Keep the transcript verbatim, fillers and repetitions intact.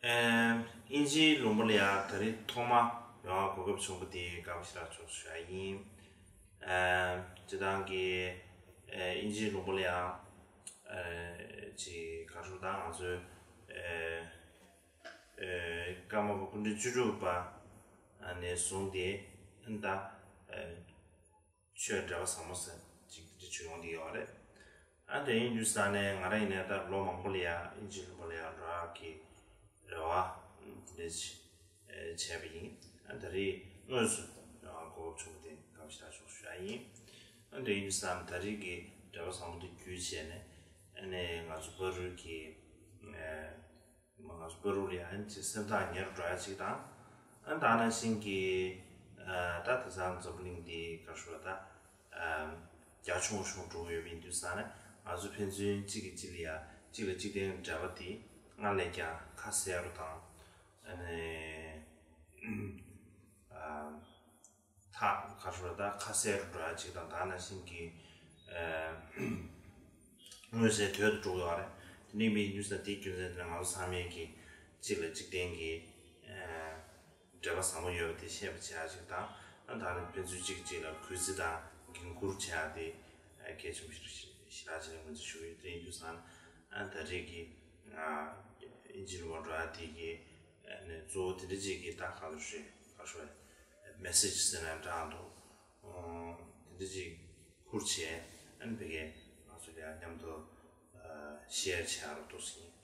ཨེམ། དབྱིན་ཇིའི་ལུང་པ་ལ་ཡང་ད་རེས་ཐོག་མ་ཡོང་བ་གོ་སྐབས་བྱུང་བ་དེ་དགའ་པོ་ཞེ་དྲག་བྱུང་ཞུ་ཡ་ཡིན། ཨེམ། སྤྱིར་བཏང་གི་ཨེ་དབྱིན་ཇིའི་ལུང་པ་ལ་ཡང་ཨེ་ཅིག་ག་རེ་ཞུ་དང་ང་ཚོའི་ཨེ་ཨེ་ཀརྨ་པ་སྐུ་ཕྲེང་བཅུ་དྲུག་པ་ནས་བཟུང་སྟེ་ཨ་ནི་ད་ཨེ་ཆོས་འབྲེལ་བ་ཟབ་མོ་ཟེར་ཅིག་འདི་བྱུང་ཡོང་གི་ཡོད་རེད། ཨ་དེ་ཡིན་དུས་ས་ནས་ང་རང་ཡིན་ནའི་ད་ལོ་མང་པོ་ལ་ཡ་དབྱིན་ཇིའི་ལུང་པ་ལ་ཡ་འགྲོ་ཡག་གི་རེ་བ་འདི་འདྲ་བྱས་པ་ཡིན། ཨ་ད་རེས་དངོས་སུ་གོ་སྐབས་བྱུང་བ་དེ་དགའ་པོ་ཞེ་དྲག་བྱུང་ཞུ་ཡ་ཡིན། ཨ་དེ་ཡིན་དུས་ས་ནས་ད་རེས་ཀྱི་འབྲེལ་བ་བཟང་པོ་དེ་བརྒྱུད་བྱས་ནས་ཨ་ནི་ང་ཚོ་བར་དུ་གི་ཨ། མ་ང་ཚོ་བར་དུ་ལ་ཡང་ཅིག་སེམས་ཐག་ཉེ་རུ་འགྲོ་ཡ་ཅིག་དང་། ཨ་ད་ནང་བཞིན་གྱི་ཨ་ད་དེང་སང་འཛམ་བུ་གླིང་འདི་ག་རེ་ཞུ་དགོས་རེད་ད། ཨ་རྒྱ་ཆུང་ཆུང་འགྲོ་གི་ཡོད་པ་ཡིན་དུས་ས་ནས་ང་ཚོ་ཕན་ཚུན་གཅིག་གིས་གཅིག་ལ་ཡ་གཅིག་ལ་གཅིག་བརྟེན་འབྲེལ་བ་འདི་སྔར་ལས་ཀྱང་ཁ་གསལ་རུ་དང་། ཨ་ནི་ཨ་ཐག་ག་རེ་ཞུ་དགོས་རེད་ད། ཁ་གསལ་རུ་འགྲོ་ཡ་ཅིག་དང་། ད་ནང་བཞིན་གྱི་ཨ་མངོན་གསལ་དོད་དུ་འགྲོ་གི་ཡོད་རེད། དེ་འདྲ་ཡིན་པའི་ཡིན་དུས་ས་དེའི་རྒྱུ་མཚན་དེ་ལ་ང་ཚོ་ཚང་མས་ཀྱི་གཅིག་ལ་གཅིག་བརྟེན་གྱི་ཨ་འབྲེལ་བ་བཟང་པོ་ཡོད་པ་དེ་ཤེས་པ་བྱེད་ཡ་ཅིག་དང་། ཨ་ད་ནི་ཕན་ཚུན་གཅིག་གཅིག་ལ་གུས་བརྩི་དང་འགན་འཁུར་བྱེད་ཡ་དེ་ཨ་གལ་ཆེན་པོ་ཞིག་ཞེ་དྲག་ཅིག་ལ་ངོས་འཛིན་ཞུ་གི་ཡོད། དེ་ཡིན་དུས་ས་ཨ་ད་རེས་ཀྱི་ཨ་དབྱིན་ཇི་ལུང་པ་འགྲོ་ཡ་དེ་གི་ཨ་ནི་གཙོ་བོ་དེ་འདྲ་ཅིག་གི་ད་ག་ཚོད་རེད་ག་ཚོད་མེ་སེ་ཇི་ཟེར་ན་འདྲ་འདུག་ཨོ། དེ་འདྲ་ཅིག་ཁུར་བྱས་ཨ་ནི་ཕ་གིར་ང་ཚོ་ལ་མཉམ་དུ་ཨ་ཤེར་བྱེད་ཡ་རོགས་འདུག་ཟེར།